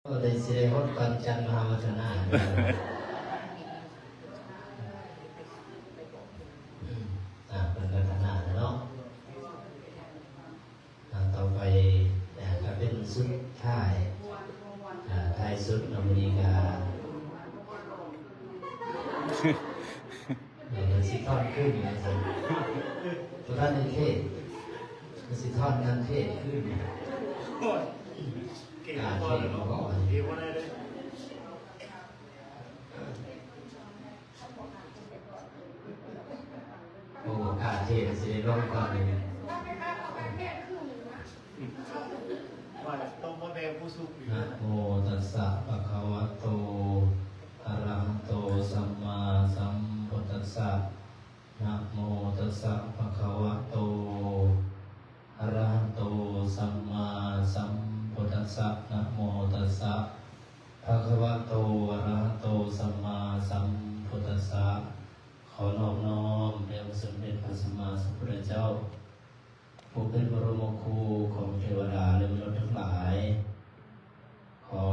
ກໍໄດ້ ຊິໄດ້ຮອດວັດຈັນມະຫາວັດທະນາ ອາ ເພິ່ນວັດທະນາແລ້ວເນາະ. ອາ ຕໍ່ໄປ ອາ ກໍເປັນສຸດທ້າຍ ອາ ທ້າຍສຸດເນາະ ມື້ນີ້ກໍ ເອີ ມັນຊິທອນຄືນວ່າຊັ້ນ ບໍ່ທັນໄດ້ເທດ ມັນຊິທອນກັນເທດຄືນ ເກັ່ງພໍແລ້ວເນາະ ເອບໍ່ໄດ້ເດ້. ໂອ້ ກາເທດຊິໄດ້ລົງຕອນນີ້ ວ່າຕ້ອງມາແບ່ງຜູ້ສຸກຢູ່ ນະໂມຕັດສະ ພະຄະວະໂຕ ອະລະຫະໂຕ ສຳມາສຳພຸດທັດສະ ນະໂມຕັດສະ ພະຄະວະໂຕ ອະລະຫະໂຕ ສຳມາສຳພຸດທັດສະ ນະໂມຕັດສະ ພະຄະວະໂຕ ອະລະຫະໂຕ ສຳມາສຳພຸດທັດສະ. ຂໍນອບນ້ອມແດ່ອົງສົມເດັດພະສຳມາສຳພຸດທະເຈົ້າ ຜູ້ເປັນບະລົມຄູຂອງເທວະດາ ແລະ ມະນຸດທັງຫຼາຍ. ຂໍ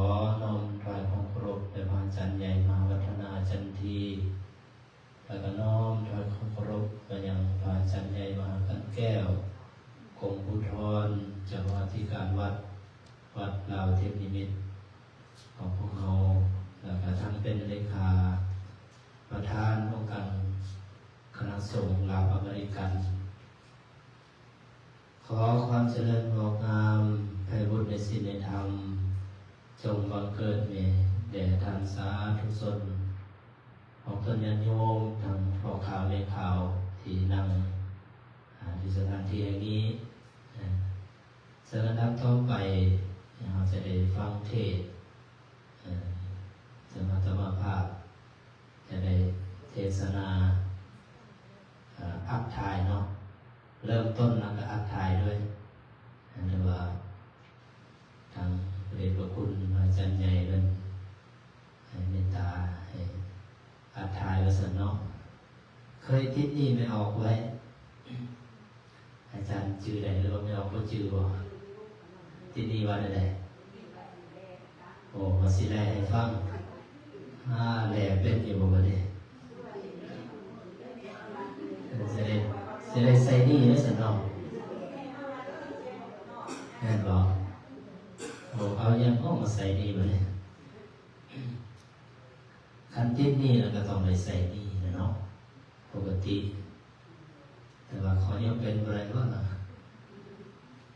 ນ້ອມຖວາຍຄວາມເຄົາລົບແດ່ພະອາຈານໃຫຍ່ມະຫາວັດທະນາຈັນທີ ແລະ ກໍນ້ອມຖວາຍຄວາມເຄົາລົບໄປຍັງພະອາຈານໃຫຍ່ມະຫາຂັນແກ້ວ ກົມພູທອນ ເຈົ້າອະທິການວັດ ວັດລາວເທບນິມິດຂອງພວກເຮົາ ແລະ ກໍທັງເປັນເລຂາປະທານອົງການຄະນະສົງລາວອາເມລິກັນ. ຂໍຄວາມຈະເລີນງອກງາມ ໄພບຸນໃນສິນໃນທຳ ຈົ່ງບັງເກີດແດ່ທ່ານສາທຸຊົນ ອອກຕົນຍາດໂຍມ ທັງພໍ່ຂາວແມ່ຂາວທີ່ນັ່ງ ອາ ຢູ່ສະຖານທີ່ແຫ່ງນີ້. ອາ ເຊິ່ງອັນດັບຕໍ່ໄປ ເຮົາຈະໄດ້ຟັງເທດ ເຊິ່ງອາດຕະມາພາບຈະໄດ້ເທດສະນາ ອາ ອັດຖ່າຍເນາະ ເລີ່ມຕົ້ນແລ້ວກໍອັດຖ່າຍດ້ວຍ ຫຼືວ່າທາງພະເດດພະຄຸນພະອາຈານໃຫຍ່ເພິ່ນໃຫ້ເມດຕາໃຫ້ອັດຖ່າຍວ່າຊັ້ນເນາະ. ເຄີຍຕິດໜີ້ແມ່ອອກໄວ້ ອາຈານຈື່ໄດ້ ຫຼືວ່າແມ່ອອກບໍ່ຈື່ບໍ່? ຕິດໜີ້ວ່າແນວໃດ? ໂອ້ ວ່າຊິແລໃຫ້ຟັງ. ອາ ແລເປັນຢູ່ບໍ່ບັດນີ້? ຊິໄດ້ ຊິໄດ້ໃສ່ໜີ້ແລ້ວຊັ້ນເນາະ ແມ່ນບໍ່? ໂອ້ ເອົາຫຍັງເນາະມາໃສ່ໜີ້ບັດນີ້? ຄັນຕິດໜີ້ແລ້ວກໍຕ້ອງໄດ້ໃສ່ໜີ້ແຫຼະເນາະ ປົກກະຕິ. ແຕ່ວ່າຂໍຍອມເປັນບໍ່ໄດ້ບໍ່ລະ?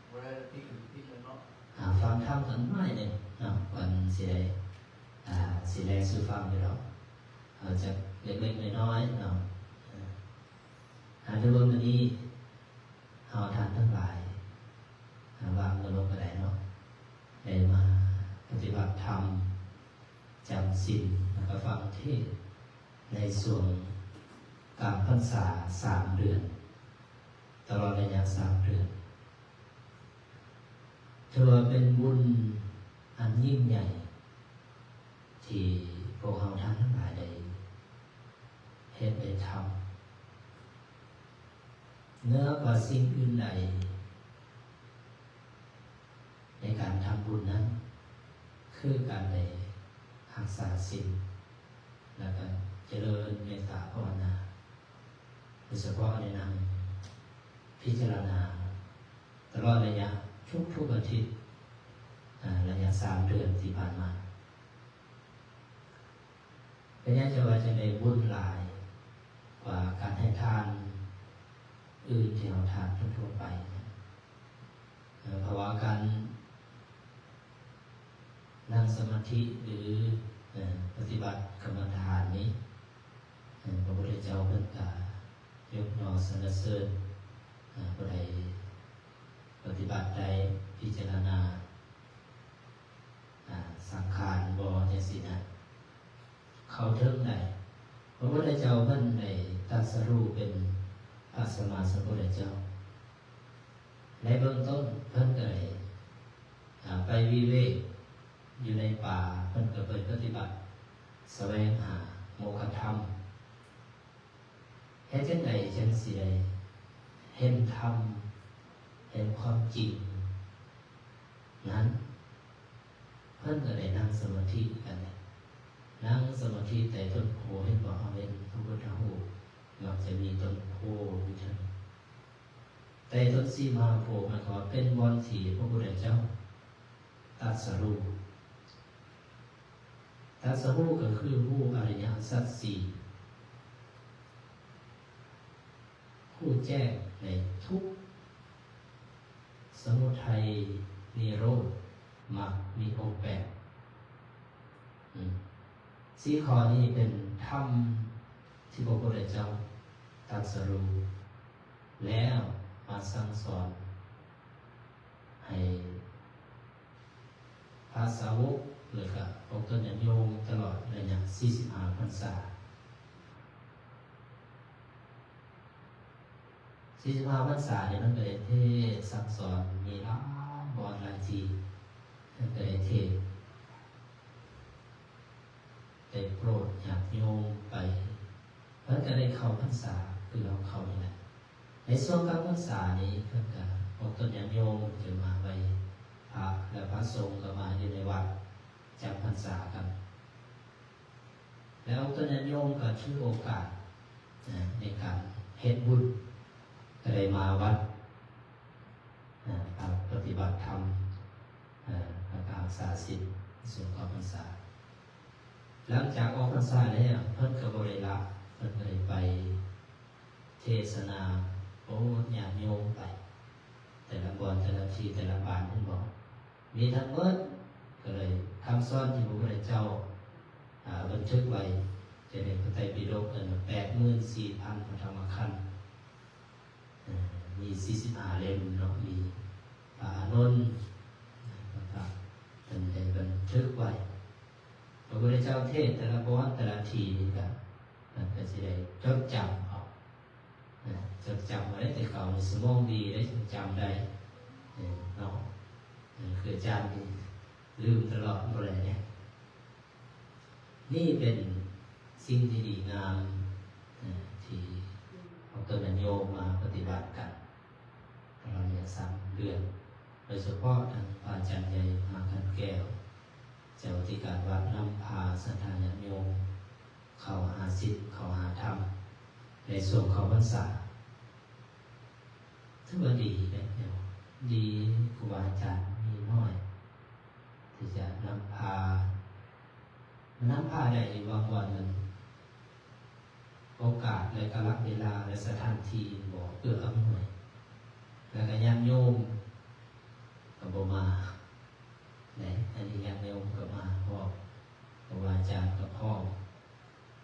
ບໍ່ໄດ້ ຕິດກໍຕິດແລ້ວເນາະ. ອາ ຟັງທຳກັນໜ້ອຍໜຶ່ງເນາະ ກ່ອນຊິໄດ້ ອາ ຊິແລສູ່ຟັງຢູ່ດອກ ເອົາຈັກເລັກໆນ້ອຍໆເນາະ. ອາ ໃນເບື້ອງນີ້ ເຮົາທ່ານທັງຫຼາຍ ອາ ວ່າງເມື່ອລົງກໍໄດ້ເນາະ ໄດ້ມາປະຕິບັດທຳ ຈຳສິນ ແລ້ວກໍຟັງເທດໃນຊ່ວງກາງພັນສາສາມເດືອນ ຕະຫຼອດໄລຍະສາມເດືອນ ຖືວ່າເປັນບຸນອັນຍິ່ງໃຫຍ່ ທີ່ພວກເຮົາທ່ານທັງຫຼາຍໄດ້ເຮັດໄດ້ທຳ. ເໜືອກວ່າສິ່ງອື່ນໃດ ໃນການທຳບຸນນັ້ນ ຄືການໄດ້ຮັກສາສິນ ແລ້ວກໍຈະເລີນເມດຕາພາວະນາ ໂດຍສະເພາະໃນນັ່ງພິຈາລະນາຕະຫຼອດໄລຍະທຸກໆອາທິດ ອາ ໄລຍະສາມເດືອນທີ່ຜ່ານມາ. ເປັນຫຍັງຈະວ່າຈັ່ງໃດ ບຸນຫຼາຍກວ່າການໃຫ້ທານອື່ນທີ່ເຮົາທານທົ່ວໆໄປ? ເພາະວ່າການນັ່ງສະມາທິ ຫຼື ປະຕິບັດກຳມະຖານນີ້ ພະພຸດທະເຈົ້າເພິ່ນກະຍົກຍໍສັນລະເສີນ ຜູ້ໃດປະຕິບັດໄດ້ ພິຈາລະນາ ອາ ສັງຂານບໍ່ ຈັ່ງຊີ້ນະ ເຂົ້າເຖິງໄດ້. ພະພຸດທະເຈົ້າເພິ່ນໄດ້ຕັດສະຮູ້ເປັນພະສຳມາສຳພຸດທະເຈົ້າ ໃນເບື້ອງຕົ້ນເພິ່ນກໍໄດ້ ອາ ໄປວິເວກຢູ່ໃນປ່າ ເພິ່ນກໍໄປປະຕິບັດສະແຫວງຫາໂມກຂະທຳ. ເຮັດຈັ່ງໃດຈັ່ງຊິໄດ້ເຫັນທຳ ເຫັນຄວາມຈິງນັ້ນ? ເພິ່ນກໍໄດ້ນັ່ງສະມາທິກັນ. ນັ່ງສະມາທິໃຕ້ຕົ້ນໂພ, ເຫັນບໍ່? ເຮົາເຫັນພະພຸດທະຮູບມັກຈະມີຕົ້ນໂພຢູ່ເທິງ. ໃຕ້ຕົ້ນສີມະຫາໂພໝາຍຄວາມວ່າເປັນບ່ອນທີ່ພະພຸດທະເຈົ້າຕັດສະຮູ້. ຕັດສະຮູ້ກໍຄືຮູ້ອະລິຍະສັດສີ່, ຮູ້ແຈ້ງໃນທຸກ, ສະມຸໄທ, ນິໂຣດ, ມັກ, ມີອົງແປດ. ອືມ ສີ່ຂໍ້ນີ້ເປັນທຳທີ່ພະພຸດທະເຈົ້າຕັດສະຮູ້ແລ້ວມາສັ່ງສອນໃຫ້ພະສາວົກ ແລະ ກໍອອກຕົນຍາດໂຍມຕະຫຼອດໄລຍະສີ່ສິບຫ້າພັນສາ. ສີ່ສິບຫ້າພັນສານີ້ ເພິ່ນກໍໄດ້ເທດສັ່ງສອນ ມີຫຼາຍບ່ອນຫຼາຍທີ່ ເພິ່ນກໍໄດ້ເທດ ໄດ້ໂປດຍາດໂຍມໄປ. ເພິ່ນກໍໄດ້ເຂົ້າພັນສາຄືເຮົາເຂົ້ານີ້ແຫຼະ. ໃນຊ່ວງກາງພັນສານີ້ ເພິ່ນກໍອອກຕົນຍາດໂຍມຈະມາໄຫວ້ພະ ແລະ ພະສົງກໍມາຢູ່ໃນວັດຈຳພັນສາກັນ. ແລ້ວອອກຕົນຍາດໂຍມກໍຖືໂອກາດ ນະ ໃນການເຮັດບຸນ ກໍໄດ້ມາວັດ ນະ ປະຕິບັດທຳ ເອີ ແລ້ວກໍຮັກສາສິນໃນຊ່ວງເຂົ້າພັນສາ. ຫຼັງຈາກອອກພັນສາແລ້ວ ເພິ່ນກໍບໍ່ໄດ້ລະ, ເພິ່ນກໍໄດ້ໄປເທດສະໜາໂປດຍາດໂຍມໄປ ແຕ່ລະບ່ອນ ແຕ່ລະທີ່ ແຕ່ລະບ້ານ ເຫັນບໍ່? ມີທັງໝົດ ກໍເລີຍຄຳສອນທີ່ພະພຸດທະເຈົ້າ ອາ ບັນທຶກໄວ້ ຈະເປັນພະໄຕປິດົກ ເອີ້ນວ່າ ແປດໝື່ນສີ່ພັນພະທຳມະຂັນ ເອີ ມີສີ່ສິບຫ້າເຫຼັ້ມເນາະ, ມີພະອານົນ ພະ ເພິ່ນໄດ້ບັນທຶກໄວ້. ພະພຸດທະເຈົ້າເທດແຕ່ລະບ່ອນ ແຕ່ລະທີ່ນີ້ກະ ເພິ່ນກະຊິໄດ້ຈົດຈຳເອົາ ນະ ຈົດຈຳເອົາໄດ້. ແຕ່ເກົ່ານີ້ສະໝອງດີເດ້ ຈຶ່ງຈຳໄດ້ ເອີ ເນາະ. ເອີ ຄືອາຈານນີ້ລືມຕະຫຼອດບໍ່ໄດ້ເດ້. ນີ້ເປັນສິ່ງທີ່ດີງາມ ເອີ ທີ່ພວກຕົນຍາດໂຍມມາປະຕິບັດກັນຕະຫຼອດໄລຍະສາມເດືອນ, ໂດຍສະເພາະທັງພະອາຈານໃຫຍ່ມະຫາຄັນແກ້ວ ເຈົ້າອະທິການວັດ ນຳພາສັດທາຍາດໂຍມເຂົ້າຫາສິນ ເຂົ້າຫາທຳ ໃນຊ່ວງເຂົ້າພັນສາ. ຖືວ່າດີເດ້ ດີ. ຄູບາອາຈານມີໜ້ອຍທີ່ຈະນຳພາ, ນຳພາໄດ້ຢູ່ບາງບ່ອນ ມັນ ໂອກາດ ແລະ ກາລະເວລາ ແລະ ສະຖານທີ່ບໍ່ເອື້ອອຳນວຍ, ແລ້ວກໍຍາດໂຍມກໍບໍ່ມາ ແລະ ອັນນີ້ຍາດໂຍມກໍມາພ້ອມ, ຄູບາອາຈານກໍພ້ອມ.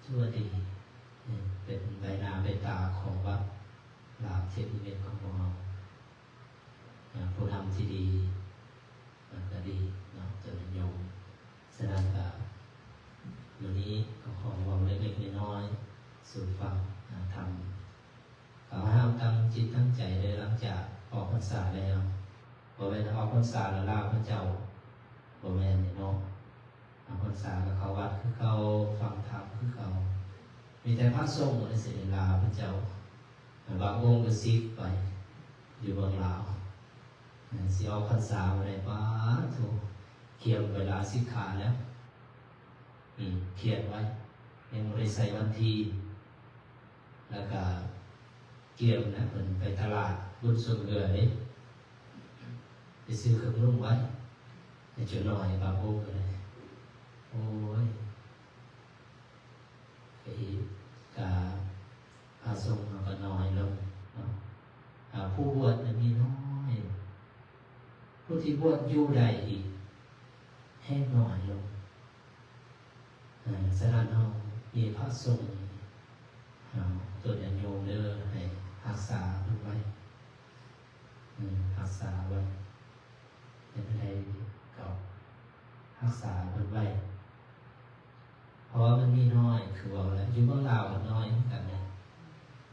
ຖືວ່າດີ, ເປັນໃບໜ້າໃບຕາຂອງວັດລາວເຂດນິມິດຂອງພວກເຮົາ. ອາ ຜູ້ນຳທີ່ດີ ມັນກໍດີເນາະ ຈະນິຍົມ. ສະນັ້ນກໍ ມື້ນີ້ກໍຂໍເວົ້າເລັກໆນ້ອຍໆສູ່ຟັງ ອາ ທຳ. ກໍໃຫ້ເຮົາຕັ້ງຈິດຕັ້ງໃຈເດີ ຫຼັງຈາກອອກພັນສາແລ້ວ, ບໍ່ແມ່ນອອກພັນສາແລ້ວລາພະເຈົ້າ, ບໍ່ແມ່ນເນາະ. ອອກພັນສາກໍເຂົ້າວັດຄືເກົ່າ, ຟັງທຳຄືເກົ່າ. ມີແຕ່ພະສົງນີ້ຊິໄດ້ລາພະເຈົ້າ. ບາງອົງກໍສິກໄປຢູ່ເມືອງລາວ, ຊິອອກພັນສາບໍ່ໄດ້, ປາໂທ້, ກຽມໄປລາສິກຂາແລ້ວ. ອືມ, ຂຽນໄວ້, ຍັງບໍ່ໄດ້ໃສ່ວັນທີ. ແລ້ວກໍກຽມນະ, ເພິ່ນໄປຕະຫຼາດບຸນຊ່ວງເຮືອເດ້, ໄປຊື້ເຄື່ອງນຸ່ງໄວ້ໃຫ້ເຈົ້ານ້ອຍບາງອົງກໍໄດ້. ໂອ້ຍ, ກະອີກ, ກະພະສົງເຮົາກໍນ້ອຍລົງເນາະ. ອາ, ຜູ້ບວດນະມີນ້ອຍ, ຜູ້ທີ່ບວດຢູ່ໄດ້ອີກແຮ່ງນ້ອຍລົງ. ເອີ ສະນັ້ນເຮົາມີພະສົງ, ເຮົາຕົວຍາດໂຍມເດີ ໃຫ້ຮັກສາເພິ່ນໄວ້, ເອີ ຮັກສາໄວ້, ເຮັດໃດກໍຮັກສາເພິ່ນໄວ້, ເພາະວ່າມັນມີນ້ອຍ, ຄືເວົ້າແຫຼະ, ຢູ່ເມືອງລາວກໍນ້ອຍຄືກັນນະ.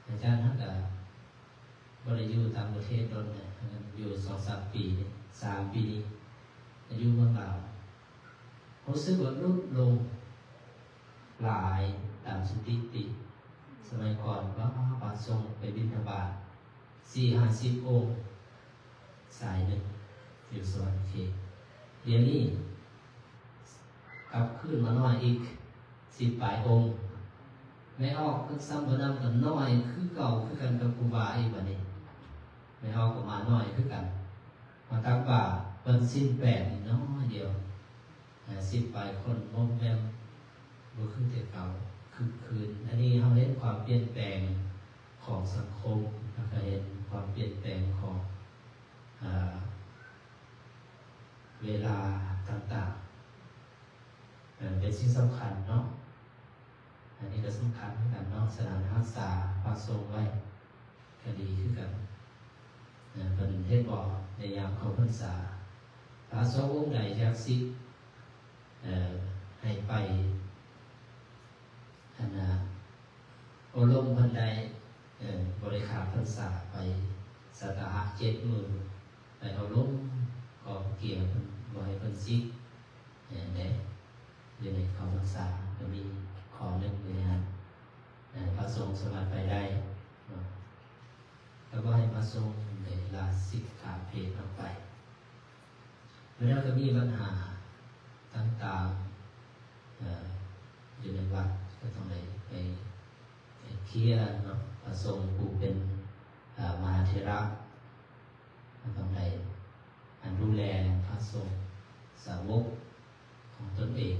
ອາຈານເຮົາກໍ ບໍ່ໄດ້ຢູ່ຕ່າງປະເທດດົນນະ, ຢູ່ສອງສາມປີນີ້, ສາມປີນີ້ ຢູ່ເມືອງລາວ ຮູ້ສຶກວ່າຫຼຸດລົງຫຼາຍຕາມສະຖິຕິ. ສະໄໝກ່ອນວ່າພະສົງໄປບິນທະບາດສີ່ຫ້າສິບອົງສາຍໜຶ່ງ ຢູ່ສະຫວັນນະເຂດ, ດຽວນີ້ ກັບຄືນມານ້ອຍອີກສິບປາຍອົງ. ແມ່ອອກເພິ່ນຊ້ຳບໍ່ນຳກໍນ້ອຍຄືເກົ່າຄືກັນກັບຄູບາອີກບາດນີ້. ແມ່ອອກກໍມານ້ອຍຄືກັນ ມາຕັກບາດ ເພິ່ນສິນແປດນີ້ນ້ອຍດຽວ ເອີ ສິບປາຍຄົນ ບໍ່ແມ່ນ ບໍ່ຄືແຕ່ເກົ່າ ຄຶກຄື້ນ. ອັນນີ້ເຮົາເຫັນຄວາມປ່ຽນແປງຂອງສັງຄົມ ແລ້ວກໍເຫັນຄວາມປ່ຽນແປງຂອງ ເອີ ເວລາຕ່າງໆ ເອີ ເປັນສິ່ງສຳຄັນເນາະ. ອັນນີ້ກໍສຳຄັນຄືກັນເນາະ. ສະນັ້ນ ຮັກສາພະສົງໄວ້ກໍດີຄືກັນ. ເອີ ເພິ່ນເຮັດບໍ່ໃນຍາມເຂົ້າພັນສາ? ພະສົງອົງໃດຢາກສິກ ເອີ ໃຫ້ໄປ ອັນນ່າ ໂອ້ລົມເພິ່ນໄດ້ ເອີ ບໍ່ໄດ້ຂາດພັນສາ ໄປສັດຕະຫະເຈັດມື້ ໄປໂອ້ລົມກອງເກຍເພິ່ນ ບໍ່ໃຫ້ເພິ່ນສິກ ເອີ ເດ້. ຢູ່ໃນເຂົ້າພັນສາກໍມີຂໍ້ໜຶ່ງຢູ່ໃນຫັ້ນ ເອີ ພະສົງສາມາດໄປໄດ້ເນາະ ກໍບໍ່ໃຫ້ພະສົງໄດ້ລາສິກຂາເພດອອກໄປ. ແລ້ວກໍມີບັນຫາຕ່າງໆ ເອີ ຢູ່ໃນວັດ ກໍຕ້ອງໄດ້ໄປ ໄປເຄຍເນາະ. ພະສົງຜູ້ເປັນ ເອີ ມະຫາເຖລະ ກໍຕ້ອງໄດ້ ອັນ ດູແລພະສົງສາວົກຂອງຕົນເອງ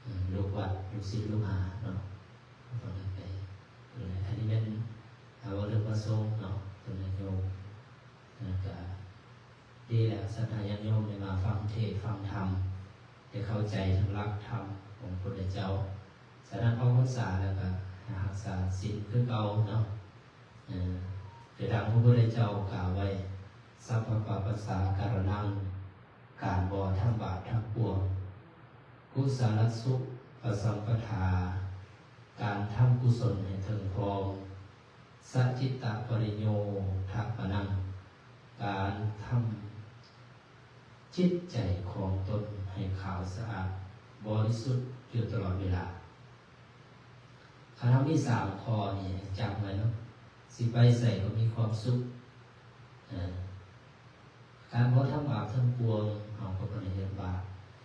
ເອີ ລູກວັດ ລູກສິດລູກຫາເນາະ ກໍຕ້ອງໄດ້ໄປດູແລ. ອັນນີ້ແມ່ນ ເອີ ເວົ້າເລື່ອງພະສົງເນາະ ເປັນນາຍົກ ແລ້ວກະດີແລ້ວ ສັດທາຍາດໂຍມໄດ້ມາຟັງເທດຟັງທຳ ໄດ້ເຂົ້າໃຈເຖິງຫຼັກທຳຂອງພະພຸດທະເຈົ້າ. ສະນັ້ນ ອອກພັນສາແລ້ວກະໃຫ້ຮັກສາສິນຄືເກົ່າເນາະ. ເອີ ຄືດັ່ງພະພຸດທະເຈົ້າກ່າວໄວ້ ສັບພະປາປະຊາກາຣະນັງ ການບໍ່ທຳບາບທັງປວງ ກຸສະລະສຸປະສຳປະທາ ການທຳກຸສົນໃຫ້ເຖິງພ້ອມ ສະຈິດຕະປະລິໂຍທະປະນັງ ການທຳຈິດໃຈຂອງຕົນໃຫ້ຂາວສະອາດບໍລິສຸດຢູ່ຕະຫຼອດເວລາ. ຄັນເຮົາມີສາມຂໍ້ນີ້ໃຫ້ຈຳໄວ້ເນາະ ຊິໄປໃສກໍມີຄວາມສຸກ. ເອີ ການບໍ່ທຳບາບທັງປວງ ເຮົາກໍບໍ່ໄດ້ເຮັດບາບ.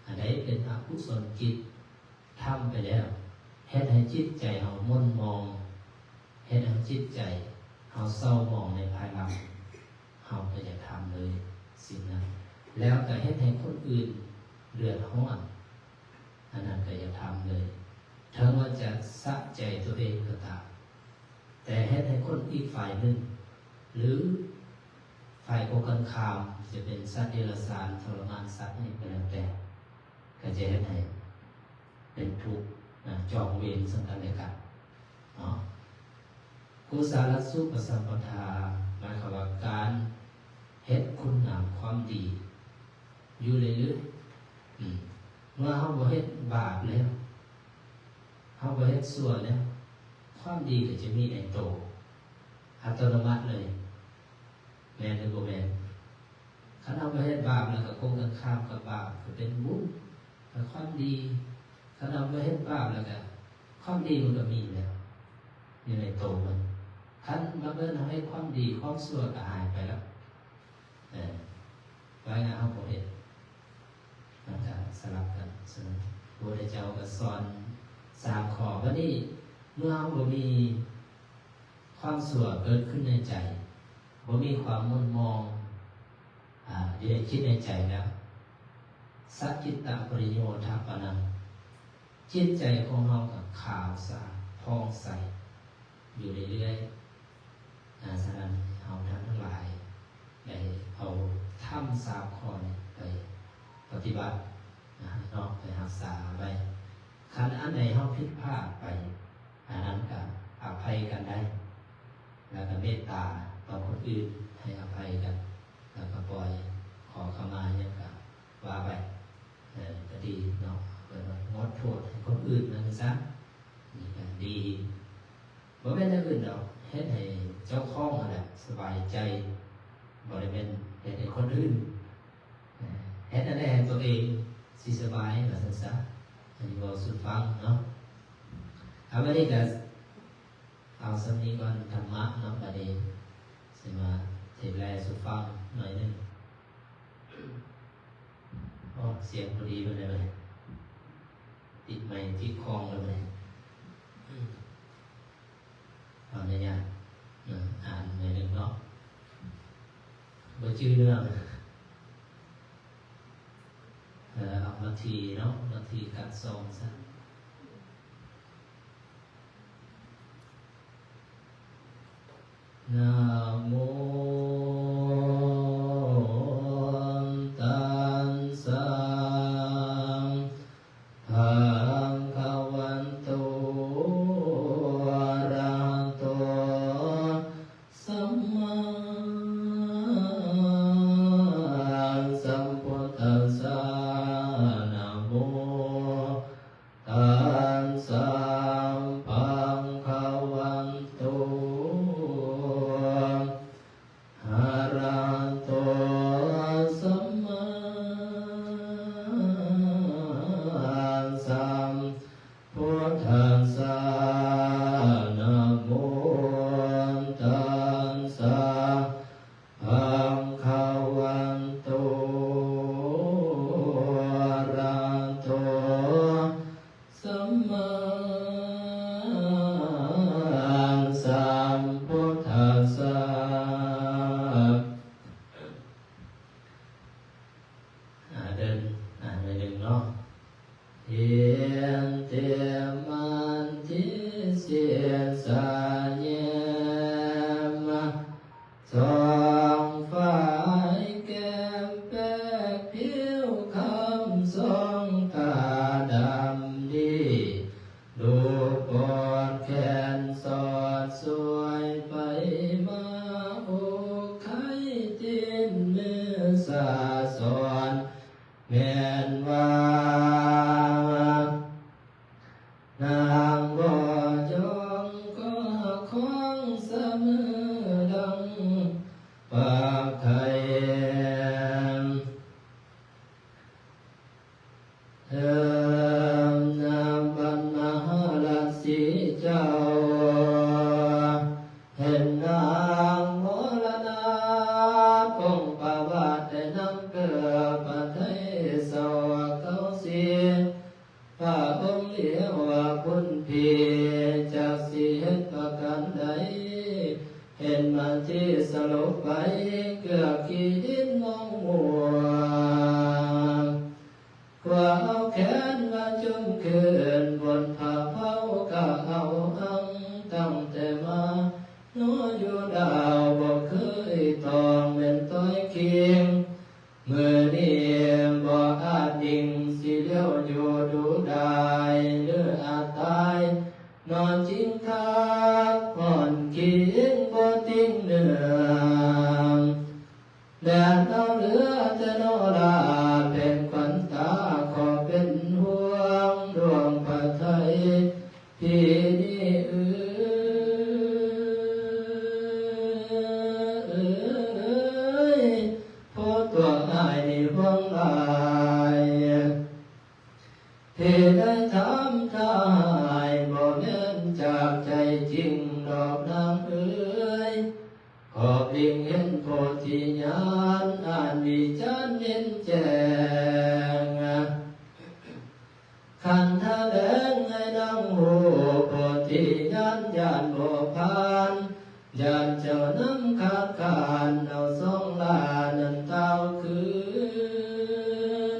ອັນໃດເປັນອະກຸສົນກິດ ທຳໄປແລ້ວ ເຮັດໃຫ້ຈິດໃຈເຮົາໝົ່ນໝອງ ເຮັດໃຫ້ຈິດໃຈເຮົາເສົ້າໝອງໃນພາຍຫຼັງ ເຮົາກໍຢ່າທຳເລີຍສິ່ງນັ້ນ. ແລ້ວກໍເຮັດໃຫ້ຄົນອື່ນເດືອດຮ້ອນ ອັນນັ້ນກໍຢ່າທຳເລີຍ. ເຖິງວ່າຈະສະໃຈຕົວເອງກໍຕາມ ແຕ່ເຮັດໃຫ້ຄົນອີກຝ່າຍໜຶ່ງ ຫຼື ຝ່າຍກົງກັນຂ້າມ ຈະເປັນສັດເດຍລະສານ ທໍລະມານສັດນີ້ກໍແລ້ວແຕ່ ກໍຈະເຮັດໃຫ້ເປັນທຸກ ນະ ຈອງເວນເຊິ່ງກັນແລະກັນເນາະ. ກຸສະລະສຸປະສຳປະທາ ໝາຍຄວາມວ່າການເຮັດຄຸນງາມຄວາມດີຢູ່ເລື້ອຍໆ. ອືມ ເມື່ອເຮົາບໍ່ເຮັດບາບແລ້ວ ເຮົາບໍ່ເຮັດຊົ່ວແລ້ວ ຄວາມດີກໍຈະມີໃນໂຕອັດຕະໂນມັດເລີຍ. ແມ່ນຫຼືບໍ່ແມ່ນ? ຄັນເຮົາບໍ່ເຮັດບາບ ແລ້ວກໍກົງກັນຂ້າມກັບບາບ ກໍເປັນບຸນ ກໍຄວາມດີ. ຄັນເຮົາບໍ່ເຮັດບາບ ແລ້ວກໍຄວາມດີມັນກໍມີແລ້ວ ຢູ່ໃນໂຕມັນ. ຄັນບັງເອີນເຮົາເຮັດຄວາມດີ ຄວາມຊົ່ວກໍຫາຍໄປແລ້ວ. ເອີ ໄວ້ນະ ເຮົາບໍ່ເຮັດ ມັນຈະສະຫຼັບກັນ. ສະນັ້ນ ພະພຸດທະເຈົ້າກໍສອນສາມຂໍ້. ບັດນີ້ ເມື່ອເຮົາບໍ່ມີຄວາມຊົ່ວເກີດຂຶ້ນໃນໃຈ, ບໍ່ມີຄວາມໝົ່ນໝອງ ອາ ຢູ່ໃນຈິດໃນໃຈແລ້ວ, ສະຈິດຕະປະລິໂຍທະປະນັງ, ຈິດໃຈຂອງເຮົາກໍຂາວສະອາດ ຜ່ອງໃສ ຢູ່ເລື້ອຍໆ. ອາ ສະນັ້ນ ເຮົາທ່ານທັງຫຼາຍ ໄດ້ເອົາທຳສາມຂໍ້ນີ້ໄປປະຕິບັດນະເນາະ, ໄປຮັກສາໄວ້. ຄັນອັນໃດເຮົາຜິດພາດໄປ ອັນນັ້ນກໍອະໄພກັນໄດ້ ແລ້ວກໍເມດຕາຕໍ່ຄົນອື່ນ ໃຫ້ອະໄພກັນ ແລ້ວກໍປ່ອຍ ຂໍຂະມາຫຍັງກໍວ່າໄປ. ເອີ ກໍດີເນາະ ເອີ້ນວ່າງົດໂທດໃຫ້ຄົນອື່ນນັ້ນຊະ ນີ້ກໍດີ. ບໍ່ແມ່ນແນວອື່ນດອກ ເຮັດໃຫ້ເຈົ້າຂອງຫັ້ນແຫຼະສະບາຍໃຈ ບໍ່ໄດ້ແມ່ນເຮັດໃຫ້ຄົນອື່ນ. ເອີ ເຮັດອັນໃດໃຫ້ຕົວເອງຊິສະບາຍ ວ່າຊັ້ນຊະ. ອັນນີ້ເວົ້າສູ່ຟັງເນາະ. ເອົາ ບັດນີ້ກໍເອົາສ່ຳນີ້ກ່ອນ ທຳມະເນາະ. ບັດນີ້ຊິມາເທດແລສູ່ຟັງໜ້ອຍໜຶ່ງ. ໂອ້ ສຽງບໍ່ດີປານໃດເລີຍ. ຕິດຄອງແລ້ວແມ່ນ ອືມ ຂໍອະນຸຍາດ ເອີ ອ່ານໜ້ອຍໜຶ່ງເນາະ ບໍ່ຈື່ເນື້ອ ເອີ ເອົາມາທີ່ເນາະ ມາທີ່ກັນສອງຊະ. ນະໂມຕັດສະ ພະຄະວະໂຕ ອະລະຫະໂຕ ສຳມາສຳພຸດທັດສະ ນະໂມ ຕັດສະ ພະຄະວະໂຕ ອະລະຫະໂຕ ສຳມາສຳພຸດທັດສະ ນະໂມ ຕັດສະ ພະຄະວະໂຕ ອະລະຫະໂຕ ສຳມາສຳພຸດທັດສະ ອາ ເດີນ ອາ ໜ້ອຍໜຶ່ງເນາະ. ອິດທິ ມັດຖິ ສິດສະ ເຍ ມະ ສອງຝ່າຍແກ້ມແປກຜິວຄຳ ສອງຕາດຳດີ ລູບປອດແຂນສອດສວຍໄປມາ ອົກໄຂ່ຕີນມືສາສອນ ແມ່ນວ່າ ນາງບໍ່ຍອມກໍຄອງສະເໝີດັ່ງປາກໄຂ່ ເອີ ນາງບັນມະຫາລາຊີເຈົ້າ ເຫັນນາງມໍລະນະພົງປະວາດ ໄດ້ນຳເກີບປະໄທເຊົາເກົ້າສີ່ ພະອົງຫຼຽວວ່າບຸນພີ ຈັກຊິເຮັດປະການໃດ ເຫັນມາທີ່ສະຫຼົບໄປ ເກືອກຂີ້ດິນມອງມົວ ຄວ້າເອົາແຂນມາຈຸ່ມຄືນ ບົນພະເພົາກະເອົາອັງ ຕັ້ງແຕ່ມາໂນຢູ່ດາວ ບໍ່ເຄີຍຕ້ອງແມ່ນຕ້ອຍຄີງ ມື້ນີ້ບໍ່ອາດອີງ ຊິລ້ຽວຢູ່ດູດາຍ ຫຼືອາດຕາຍ ນອນຈິງຄັກ ຮ້ອນຄີງບໍ່ຕິງເໜືອ ແດດເອົາເຫຼືອແຕ່ໂນລາ ເປັນຂວັນຕາ ຂໍເປັນຫ່ວງດວງພະໄທ ທີ່ນີ້ເອີຍ ໂພຕົວອ້າຍນີ້ຫ່ວງຫຼາຍ ທີ່ໄດ້ຖາມຖ້າອ້າຍ ບໍ່ແມ່ນຈາກໃຈຈິງດອກນາງເອີຍ ຂໍບລິງເຫັນໂພທິຍານ ອັນວິຈານເຫັນແຈ້ງ ຂັນທະແດງໃຫ້ນາງຮູ້ ໂພທິຍານຢ້ານບໍ່ຜ່ານ ຢ້ານເຈົ້ານຳຄາດຄ້ານ ເອົາສອງລ້ານນັ້ນຕ່າວຄື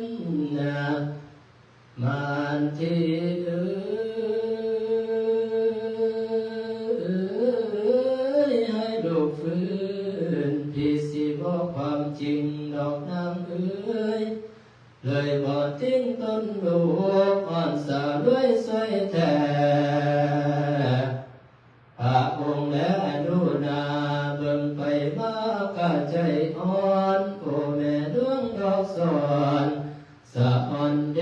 ນ ມານທີເອີຍ ໃຫ້ລູກຟື້ນ ພີ່ຊິເວົ້າຄວາມຈິງດອກນາງເອີຍ ເລີຍບໍ່ຕິງຕົນລູກ ອ່ອນສະຫຼວຍຊ່ວຍແທ້ ພະອົງແລດູໜ້າ ເບິ່ງໄປມາກະໃຈອ່ອນ ໂອແມ່ດວງດອກສອນ ສະອ່ອນເດ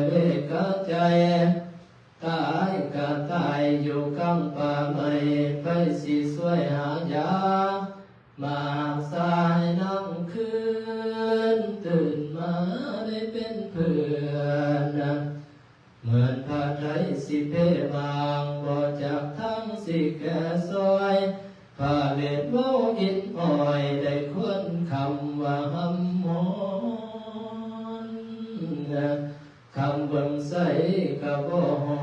ເວກະໃຈ ຕາຍກະຕາຍຢູ່ກາງປ່າໄມ້ ໃຜຊິຊ່ວຍຫາຢາ ມາຮັກສາໃຫ້ນາງຄືນ ຕື່ນມາໄດ້ເປັນເພື່ອນ ເໝືອນພະໄທຊິເພບາງ ບໍ່ຈັກທາງຊິແກ້ຊ່ອຍ ພະເວດເວົ້າອິດອ້ອຍ ໄດ້ຄວນຄຳວ່າຫຳຮ້ອນ ຄຳເບິ່ງ ໃສກະບໍ່ຮ້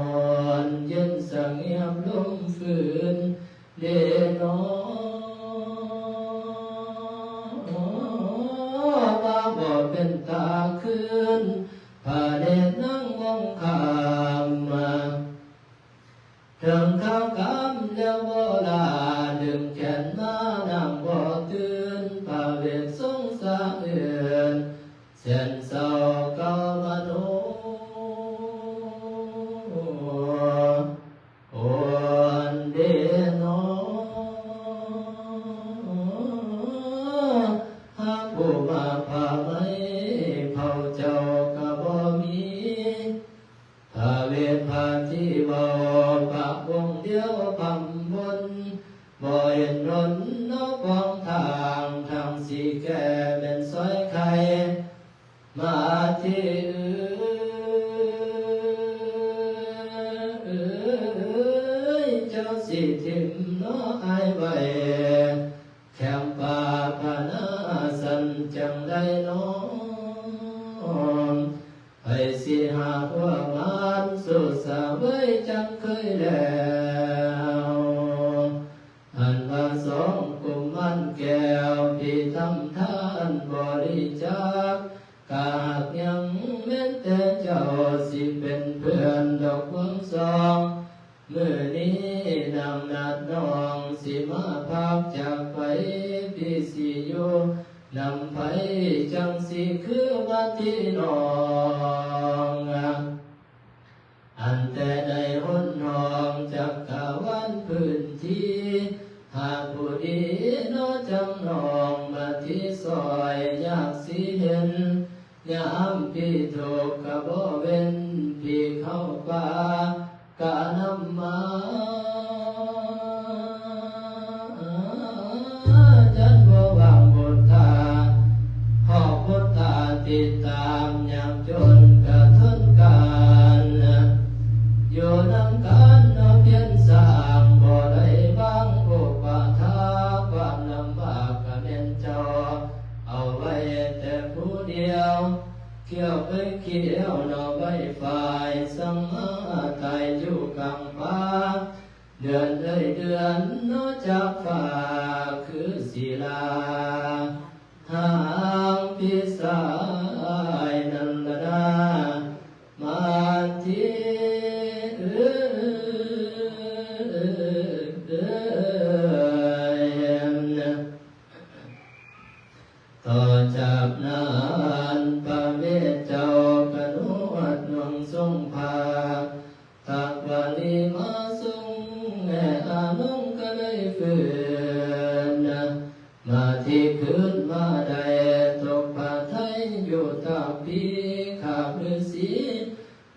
ອນ ເຢັນສະຫງຽບລົມຟື້ນເດນໍ ມາບໍ່ເປັນຕາຄືນ ພະເນດນາງມອງຄາມ ເຖິງຄາວຄ່ຳແລ້ວບໍ່ລາ ດຶງແຂນມານາງບໍ່ຕື່ນ ພະເວດສົງສະເອື່ນ ແສນເສົ້າເກົ່າມະໂນ ໂອນເດນໍ ຫາຜູ້ມາພາໄມ ເຜົ່າເຈົ້າກະບໍ່ມີ ພະເວດພາທີ່ເວົ້າ ພະອົງດຽວພຳບົນ ບໍ່ເຫັນຫົນເນາະປອງທາງ ທາງຊິແກ້ແມ່ນຊອຍໄຄ ມາທີ່ອື່ນ ເຈົ້າຊິຖິ້ມເນາະອ້າຍໄວ້ ແຄມປ່າພະນາສັນຈັ່ງໃດນ້ອງ ໃຜຊິຫາຫົວມານ ສູ່ສະເຫວີຍຈັ່ງເຄີຍແລ້ວ ອັນວ່າສອງກຸມມານແກ້ວ ພີ່ທຳທານບໍລິຈາກ ກະຫາກຍັງແມ່ນແຕ່ເຈົ້າ ຊິເປັນເພື່ອນດອກຄວາມສອງ ມື້ນີ້ນາງນັດນ້ອງ ຊິມາພາກຈາກໄປ ພີ່ຊິຢູ່ນຳໃຜ ຈັ່ງຊິຄືມາທີ່ນ້ອງ ອັນແຕ່ໃນຫົນຫ້ອງຈັກກະວານພື້ນທີ່ ຫາຜູ້ດີເນາະຈັ່ງນ້ອງ ມາທີ່ຊອຍ ຢາກຊິເຫັນ ຍາມພີ່ທຸກກະບໍ່ເວັ້ນ ພີ່ເຂົ້າປ່າກະນຳມາ ຢ້ານບໍ່ຫວັງບຸດທາ ຮອກບຸດທາຕິດຕາມ ຍາມຈົນກະທົນກັນ ຢູ່ນຳກັນເນາະພຽນສ້າງ ບໍ່ໄດ້ວາງອຸປະຖາ ຄວາມລຳບາກກະແມ່ນເຈົ້າ ເອົາໄວ້ແຕ່ຜູ້ດຽວ ຂຽວໄປຂຽວໜໍ່ໃບຝ້າຍ ສັງມາຕາຍຢູ່ກາງປ່າ ເດືອນເອີຍເດືອນເນາະຈາກຟ້າ ຄືສີລາຫາງພີ່ຊາຍນັ້ນລະນາ ມາທີ່ເອີຍ ຕໍ່ຈາກນັ້ນພະເວດເຈົ້າກະນົວດນວງຊົງຜ້າ ຕັກວາລີມາຊົງແມ່ອາລົງກະເລີຍຟື້ນ ມາທີ່ຄືນມາໄດ້ຕົກພະໄທຢູ່ຕາກພີຄາບລືສີ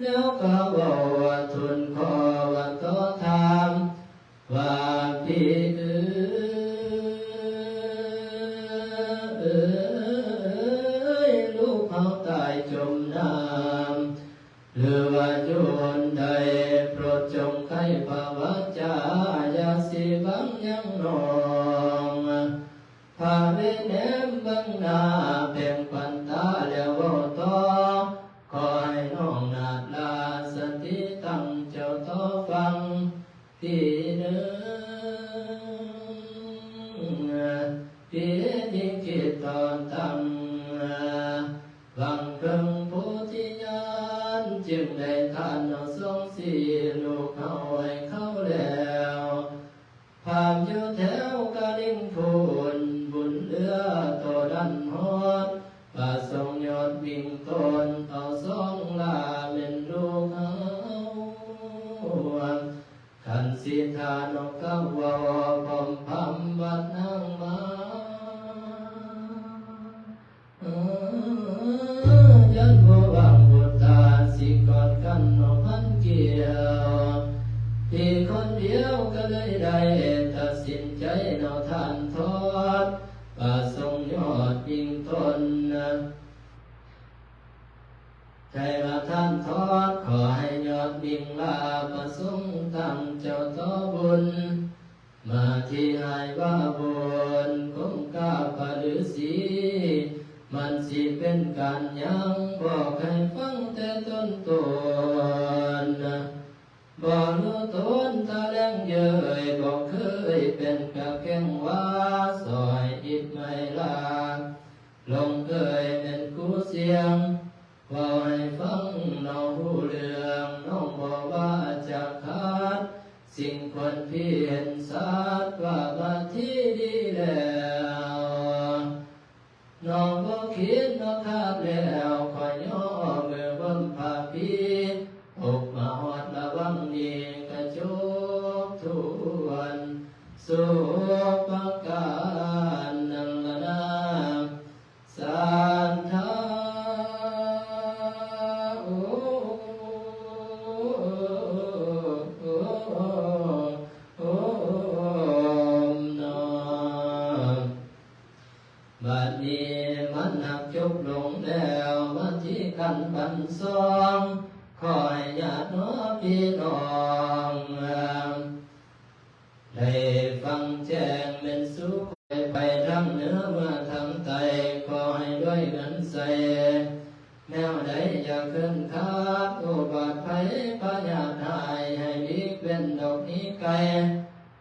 ແລ້ວກະເວົ້າທູນຂໍວ່າຕໍ່ຖາມ ວ່າພີ່ເອີຍ ລູກເຮົາຕາຍຈົມນ້ຳ ຫຼືວ່າຢູ່ບ່ອນໃດ ໂປດຈົ່ງໄຂພະວາຈາ ຢ່າຊິຫວັງຫຍັງນ້ອງ ພາເວດແນມເບິ່ງໜ້າ ແພງປັນຕາແລ້ວເວົ້າຕໍ່ ຂໍໃຫ້ນ້ອງນາດລາ ສະຕິຕັ້ງເຈົ້າຕໍ່ຟັງ ທີ່ເນີນ ທີ່ເຮັດໃຫ້ຄິດຕໍ່ຕັ້ງ ຫວັງເພິ່ງໂພທິຍານ ຈຶ່ງໄດ້ທານເອົາສອງສີ່ ລູກເຮົາໃຫ້ເຂົາແລ້ວ ພາມຢູ່ແຖວກະລິງພຸ້ນ ບຸນເຫຼືອໂຕນັ້ນຮອດ ປະສົງຍອດວິ່ງຕົ້ນ ເອົາສອງລາແມ່ນລູກເຮົາ ຄັນຊິທ່ານອກກະເວົ້າ ພ້ອມພຳບັດນາງມາ ຢ້ານບໍ່ຫວັງບຸດຕາ ຊິກອດກັນເນາະພັນກ່ຽວ ທີ່ຄົນດຽວກະເລີຍໄດ້ຕັດສິນໃຈເນາະທ່ານທອດ ປະສົງຍອດວິ່ງຕົ້ນ ໃຫ້ວ່າທ່ານທອດ ຂໍໃຫ້ຍອດວິ່ງລາ ປະສົງຕັ້ງເຈົ້າຕໍ່ບຸນ ມາທີ່ຫາຍວ່າບຸນ ກົມກາບປະລືສີ ມັນຊິເປັນການຫຍັງ ບອກໃຫ້ຟັງແຕ່ຕົ້ນໂຕ ທີ່ເຫັນສັດວ່າມາທີ່ດີແລ້ວ ນ້ອງບໍ່ຄິດນ້ອງຄາດແລ້ວ ຂ້ອຍຍໍເມືອເບິ່ງພາພີ ອົບມາຮອດລະວັງນີ້ກະຈົບຖ້ວນ ສຸກປະການນັ້ນລະນາ ສັນທາ ໂອ ໂອ ໂອ ນາ ບັດນີ້ມັນຫັກຈົບລົງແລ້ວ ມາທີ່ຂັ້ນບັນຊອງ ຂໍໃຫ້ຍາດນ້ອງພີ່ນ້ອງ ໄດ້ຟັງແຈ້ງແມ່ນສຸກ ໄປທາງເໜືອເມືອທາງໃຕ້ ຂໍໃຫ້ລວຍເງິນໃສ ແນວໃດຢ່າເຄີນຂາດ ໂອບາດໄພພະຍາດຮ້າຍ ໃຫ້ຫຼີກເວັ້ນດອກໜີໄກ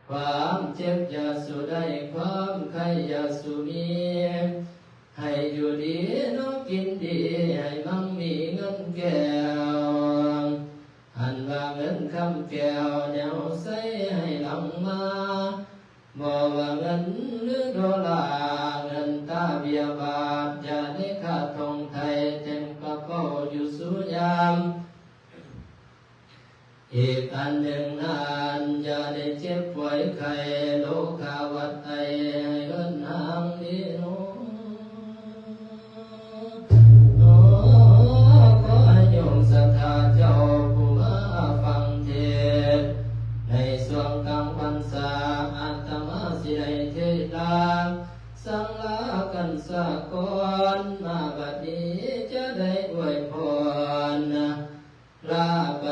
ຄວາມເຈັບຢ່າສູ່ໄດ້ ຄວາມໄຂ້ຢ່າສູ່ມີ ໃຫ້ຢູ່ດີນອນກິນດີ ໃຫ້ມັ່ງມີເງິນແກ້ວ ອັນວ່າເງິນຄຳແກ້ວແນວໃສໃຫ້ຫຼັ່ງມາ ບໍ່ວ່າເງິນຫຼືໂດລາ ເງິນຕາເບຍບາດ ຢ່າໄດ້ຂາດທ່ອງໄຖ່ ເຕັມກະເປົາຢູ່ສູ່ຍາມ ອີກອັນໜຶ່ງນັ້ນ ຢ່າໄດ້ເຈັບປ່ວຍໄຂ້ ໂລຄາຫວັດໄອ ໃຫ້ເອີ້ນຫາງດີໂນ ຂໍໃຫ້ໂຍມສັດທາເຈົ້າຜູ້ມາຟັງເທດ ໃນຊ່ວງກາງພັນສາ ອາດຕະມາຊິໄດ້ເທດລາ ສັ່ງລາກັນສາກ່ອນ ມາບັດນີ້ຈະໄດ້ອວຍພອນ ລາໄປ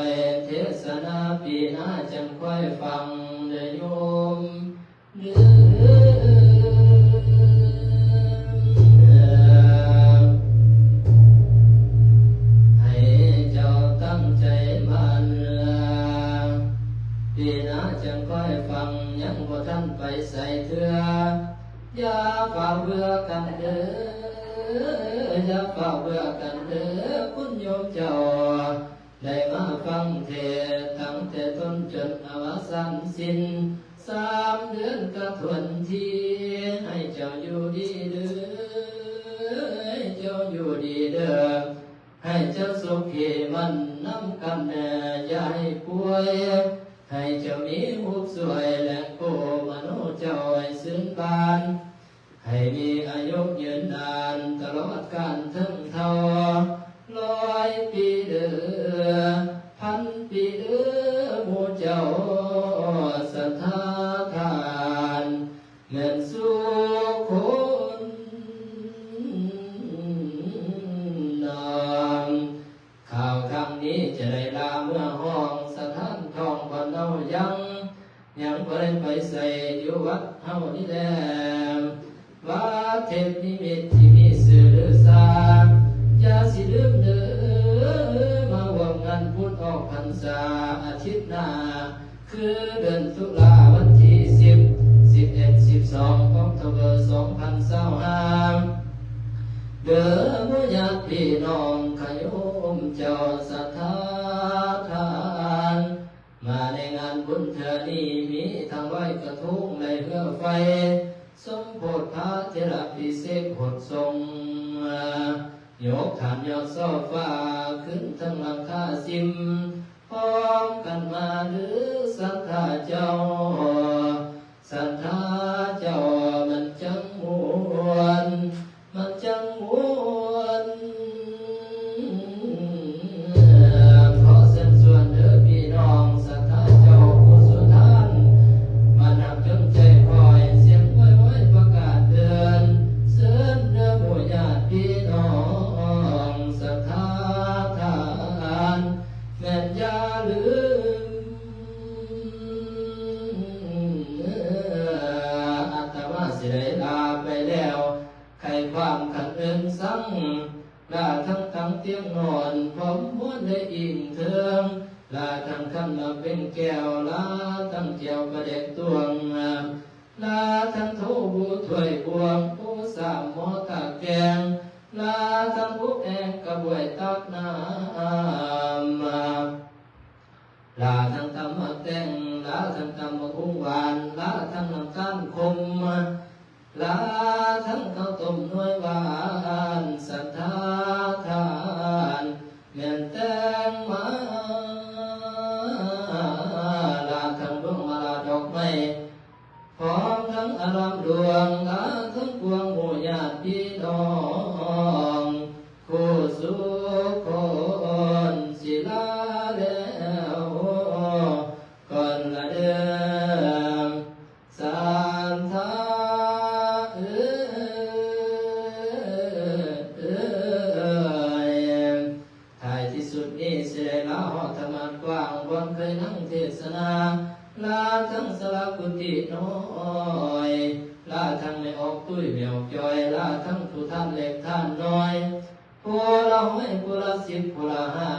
ເທດສະໜາປີໜ້າຈັ່ງຄ່ອຍຟັງເດີໂຍມເດີ ໃຫ້ເຈົ້າຕັ້ງໃຈໝັ້ນ ປີໜ້າຈັ່ງຄ່ອຍຟັງ ຍັງບໍ່ທັນໄປໃສເທື່ອ ຢ່າຟ້າວເບື່ອກັນເດີ ຢ່າຟ້າວເບື່ອກັນເດີ ຄຸນໂຍມເຈົ້າ ໄດ້ມາຟັງເທດ ຕັ້ງແຕ່ຕົ້ນຈົນອະວະສັນສິ້ນ ສາມເດືອນກະທົນທີ ໃຫ້ເຈົ້າຢູ່ດີເດີ ໃຫ້ເຈົ້າຢູ່ດີເດີ ໃຫ້ເຈົ້າສຸກເຂມັນນຳກັນແດ່ ຢ່າໃຫ້ປ່ວຍ ໃຫ້ເຈົ້າມີຮູບສວຍ ແລງໂກມະໂນເຈົ້າໃຫ້ຊື່ນບານ ໃຫ້ມີອາຍຸຍືນນານຕະຫຼອດການເຖິງເຖົ້າ ຮ້ອຍປີເດີ ພັນປີເດີ ໝູ່ເຈົ້າສັດທາທ່ານ ແມ່ນສູ່ຄົນນາມ ຂ່າວຄັ້ງນີ້ຈະໄດ້ລາເມືອຫ້ອງສະຖານທ້ອງບ່ອນເຮົາຍັງ ຍັງບໍ່ໄດ້ໄປໃສຢູ່ວັດເຮົານີ້ແລ ວັດເທບນິມິດທີ່ມີຊື່ລືຊາ ຢ່າຊິລືມເດີ ມາຮ່ວມງານບຸນອອກພັນສາອາທິດໜ້າ ຄືເດືອນຕຸລາວັນທີສິບ ສິບເອັດ ສິບສອງ ອອກໂທເບີ ສອງພັນຊາວຫ້າ ເດີໝູ່ຍາດພີ່ນ້ອງຂະໂຍມເຈົ້າສັດທາທ່ານ ມາໃນງານບຸນເທື່ອນີ້ ມີທັງລອຍກະທົງ ແລະເຮືອໄຟ ສົມໂພດພະເຖລະພິເສກຫົດສົງ ຍົກຖານຍອດຊໍ່ຟ້າ ຂຶ້ນເຖິງຫຼັງຄາຊິມ ພ້ອມກັນມາເດີສັດທາເຈົ້າ ສັດທາເຈົ້າມັນຈັ່ງມ່ວນ ມັນຈັ່ງມ່ວນ ຂໍເຊີນຊວນເດີພີ່ນ້ອງສັດທາເຈົ້າຜູ້ສຸທານ ມານັບຈົນໃຈຄອຍ ສຽງໂຫຍຫວຍປະກາດເຕືອນ ເຊີນເດີໝູ່ຍາດພີ່ນ້ອງສັດທາທ່ານ ແມ່ນຢ່າລືມ ອາດຕະມາຊິໄດ້ລາໄປແລ້ວ ໄຂຄວາມຂັນເອີ້ນສັງ ລາທັງຕັ້ງຕຽງນອນ ພ້ອມມວນໄດ້ອີງເທິງ ລາທັງຂັນໝາກເບັງແກ້ວ ລາທັງແຈ່ວປາແດກຕວງ ລາທັງໂຖບູຖ້ວຍບວງ ໂອສາໝໍ້ຕາກແກງ ລາທັງບຸກແອງກະບວຍຕັກນ້ຳ ລາທັງຕຳໝາກແຕງ ລາທັງຕຳໝາກຫຸ່ງ ແລ້ວກ່ອນລະເດີ ສັດທາເອີຍ. ທ້າຍທີ່ສຸດນີ້ຊິໄດ້ລາຮອດທຳມາດກວ້າງ ບ່ອນເຄີຍນັ່ງເທດສະນາ, ລາທັງສາລາກຸຕິນ້ອຍ, ລາທັງແມ່ອອກຕຸ້ຍແມ່ອອກຈ້ອຍ, ລາທັງຜູ້ທ່ານເລັກທ່ານນ້ອຍ, ຜູ້ລະຮ້ອຍຜູ້ລະສິບຜູ້ລະຫ້າ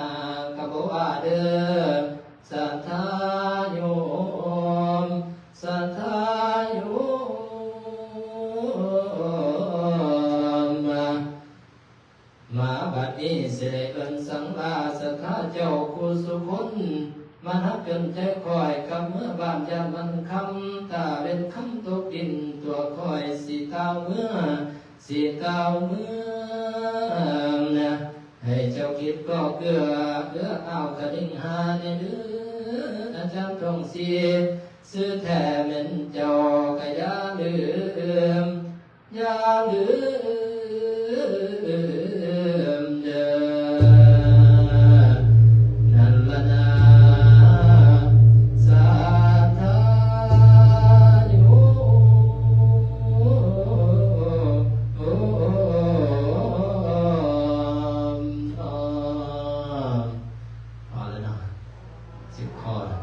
ກະບໍ່ວ່າເດີ ສັດທາໂຍມ ສັດທາໂຍມ. ມາບັດນີ້ຊິໄດ້ເອີ້ນສັງລາສັດທາເຈົ້າຄູ່ສູ່ຄົນ ມານັບຈົນໃຈຂ້ອຍກັບເມືອບ້ານຢ້ານມັນຄຳ ຕາເວັນຄຳຕົກດິນ ຕົວຂ້ອຍຊິຕ່າວເມືອ ຊິຕ່າວເມືອນະ ໃຫ້ເຈົ້າຄິດກໍເກືອ ເອື້ອອ້າວກະດິງຫາແດ່ເດີ ອາຈານທອງສີ ຊື່ແທ້ແມ່ນເຈົ້າກະຢ່າລືມ ຢ່າລືມເດີ ນັ້ນລະນາ ສັດທາໂຍມ. ພໍແລ້ວເນາະ ສິບຂໍ້ແລ້ວ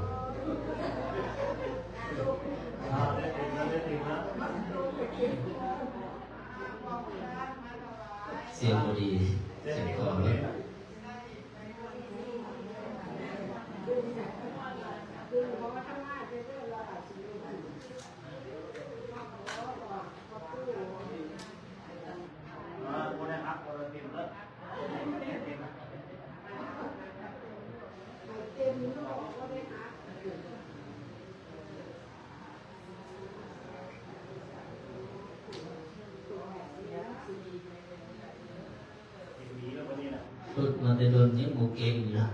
ສຽງບໍ່ດີ ສຽງຂໍເລີຍ. ຝຶກມາແຕ່ດົນຍັງບໍ່ເກັ່ງຢູ່ນະ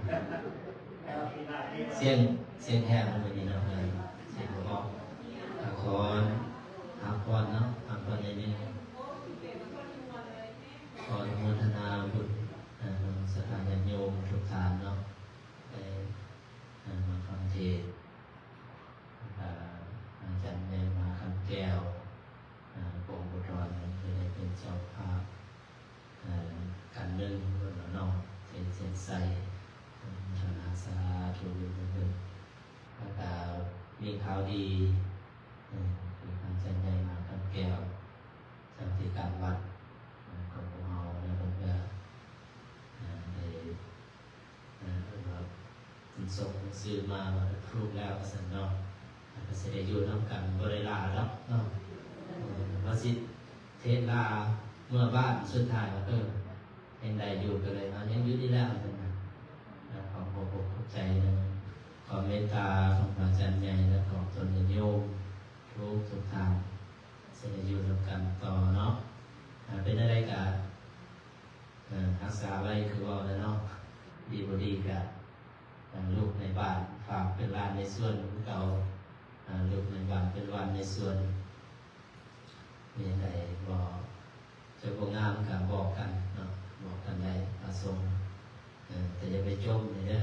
ສຽງ ສຽງແຫບມັນບໍ່ດີເນາະ ສຽງບໍ່ອອກ. ອາ ຂໍພັກຜ່ອນເນາະ ພັກຜ່ອນໜ້ອຍໜຶ່ງ. ຂໍອະນຸໂມທະນາບຸນ ອາ ນຳສັດທາຍາດໂຍມທຸກທ່ານເນາະ ໄດ້ ອາ ມາຟັງເທດ ອາ ອາຈານໃຫຍ່ມະຫາຄຳແກ້ວ ອາ ກົງບຸດທອນ ເພິ່ນໄດ້ເປັນເຈົ້າພາບ ອາ ກັນໜຶ່ງເນາະ ເທດເຊນໄຊ ອາ ອະນຸໂມທະນາສາທຸນຳເພິ່ນ ແລ້ວກະມີຂ່າວດີ ອາ ຄືອາຈານໃຫຍ່ມະຫາຄຳແກ້ວ ເຈົ້າອະທິການວັດ ອາ ຂອງພວກເຮົາ ແລ້ວເພິ່ນກະ ອາ ໄດ້ ເອີ ເພິ່ນວ່າເພິ່ນສົ່ງໜັງສືມາວ່າ approve ແລ້ວວ່າຊັ້ນເນາະ ແລ້ວກະຊິໄດ້ຢູ່ນຳກັນ ບໍ່ໄດ້ລາດອກເນາະ ເອີ ວ່າຊິເທດລາເມືອບ້ານ ສຸດທ້າຍວ່າ ເອີ ຍັງໄດ້ຢູ່ ກະເລີຍວ່າຍັງຢູ່ນີ້ແຫຼະ ວ່າຊັ້ນນະ. ແລ້ວຂໍຂອບອົກຂອບໃຈນຳຄວາມເມດຕາຂອງພະອາຈານໃຫຍ່ ແລະ ຂອງຕົນຍາດໂຍມທຸກໆທ່ານ ຊິໄດ້ຢູ່ນຳກັນຕໍ່ເນາະ ອາ ເປັນແນວໃດກະ ເອີ ຮັກສາໄວ້ຄືເວົ້າແຫຼະເນາະ ດີບໍ່ດີກະ ເອີ ລູກໃນບ້ານຝາກເປັນຫຼານໃນສວນຄືເກົ່າ ເອີ ລູກໃນບ້ານເປັນຫຼານໃນສວນ ມີອັນໃດບໍ່ ຈະບໍ່ງາມກະບອກກັນເນາະ ບອກກັນໄດ້ ພະສົງ ເອີ ແຕ່ຢ່າໄປຈົ່ມເດີ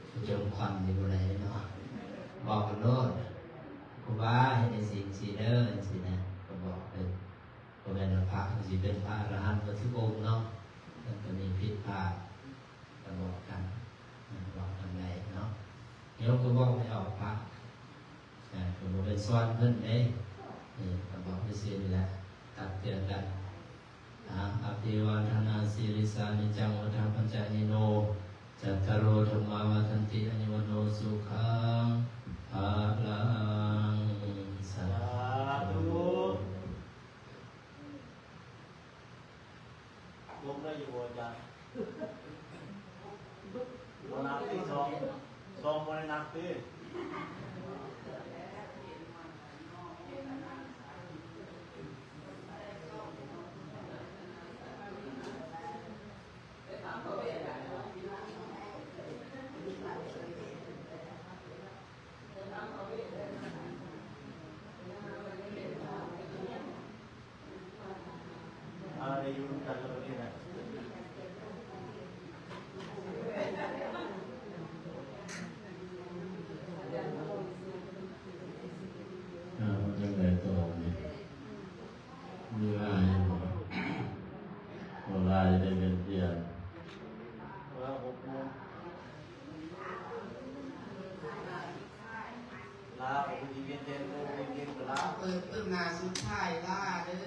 ໄປຈົ່ມຄວັນນີ້ບໍ່ໄດ້ເນາະ ບອກກັນໂລດ ຄູບາເຮັດຈັ່ງຊີ້ຈັ່ງຊີ້ເດີ ຈັ່ງຊີ້ນະ ກະບອກເລີຍ. ບໍ່ແມ່ນວ່າພະຊິເປັນພະອະລະຫັນເບິດທຸກອົງເນາະ ມັນກະມີຜິດພາດ ກະບອກກັນ ບອກກັນໄດ້ເນາະ ໂຍມກະບອກໃຫ້ອອກພະ ກະບໍ່ແມ່ນສອນເພິ່ນເດ້ ກະບອກຊື່ໆນີ້ແຫຼະ ຕັກເຕືອນກັນ. ອາ ອະພິວາທະນາສີລິສານິຈັງ ວຸດທາປັດຈາຍິໂນ ຈັດຕາໂລ ທຳມາ ວັດທັນຕິ ອາຍຸ ວັນໂນ ສຸຂັງ ພະລັງ ສາທຸ. ລົງໄດ້ຢູ່ບໍ່ອາຈານ? ບໍ່ໜັກຕິ ຊອງ ຊອງບໍ່ໄດ້ໜັກຕິ. ອ່າ ໄດ້ຢູ່ນຳກັນແລ້ວບັດນີ້ນະ. ເປີດປຶ້ມໜ້າສຸດທ້າຍລາເດີ.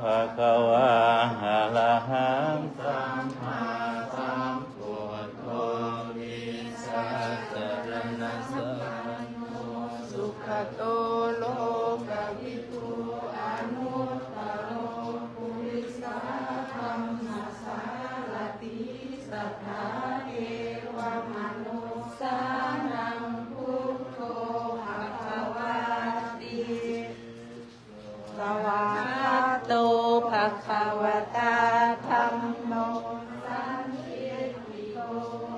ภະຄະວາ ອະລະຫັງ ສຳມາສຳພຸດໂທ ວິຊາຈາລະນະສັມປັນໂນ ສຸຂະໂຕ ໂລກະວິທູ ອະນຸດຕະໂລ ປຸລິສະທຳມະສາລະຕິ ສັດຖາເທວະມະນຸດສານັງ ພຸດໂທ ພະຄະວາຕິ. ສະວາກຂາໂຕ ພະຄະວະຕາ ທຳໂມ ສັນທິດຖິໂກ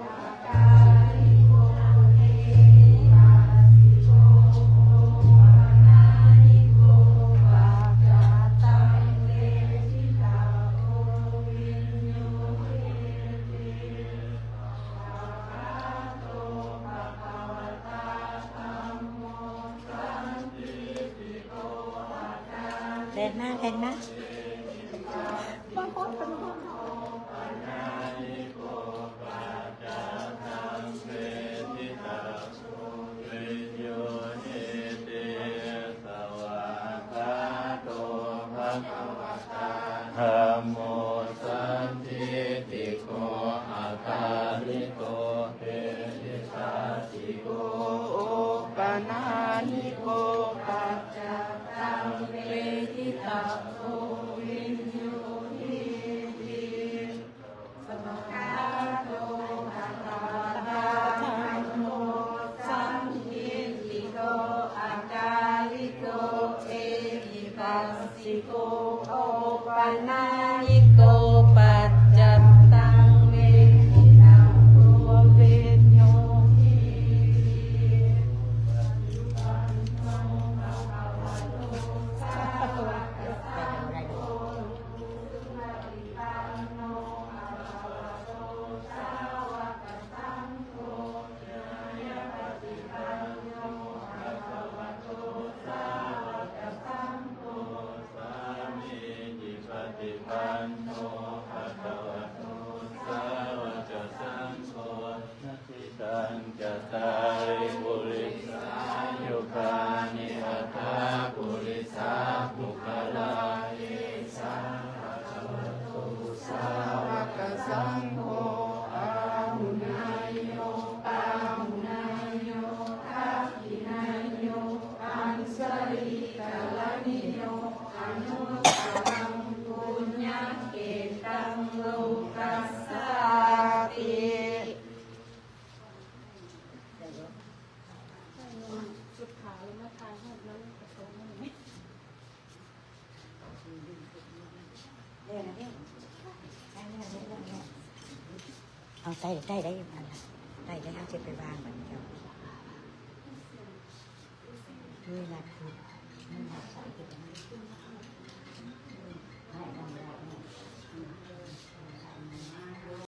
ອາກາລິໂກ ເອຫິປັດສິໂກ ໂອປະນາຍິໂກ ປັດຈະຕັງ ເວທິຕາໂກ ວິນໂຍ ເອຕິ ສະວາກຂາໂຕ ພະຄະວະຕາ ທຳໂມ ສັນທິດ ແລ່ນມາ ແລ່ນມາ. Dhammo sandiṭṭhiko akāliko ehipassiko opanayiko paccattaṃ veditabbo viññūhīti. Svākkhāto bhagavatā dhammo sandiṭṭhiko akāliko ehipassiko opanayiko paccattaṃ veditabbo viññūhīti. Natthi taṃ cattāri purisayugāni aṭṭha purisapuggalā, esa bhagavato sāvakasaṅgho āhuneyyo pāhuneyyo dakkhiṇeyyo añjalikaraṇīyo anuttaraṃ puññakkhettaṃ lokassāti. ເອົາ ໄດ້ ໄດ້ ໄດ້ ໄດ້ ເຮົາຈະໄປວາງບັດນີ້ ເຈົ້າ ເວລາ ເວລາ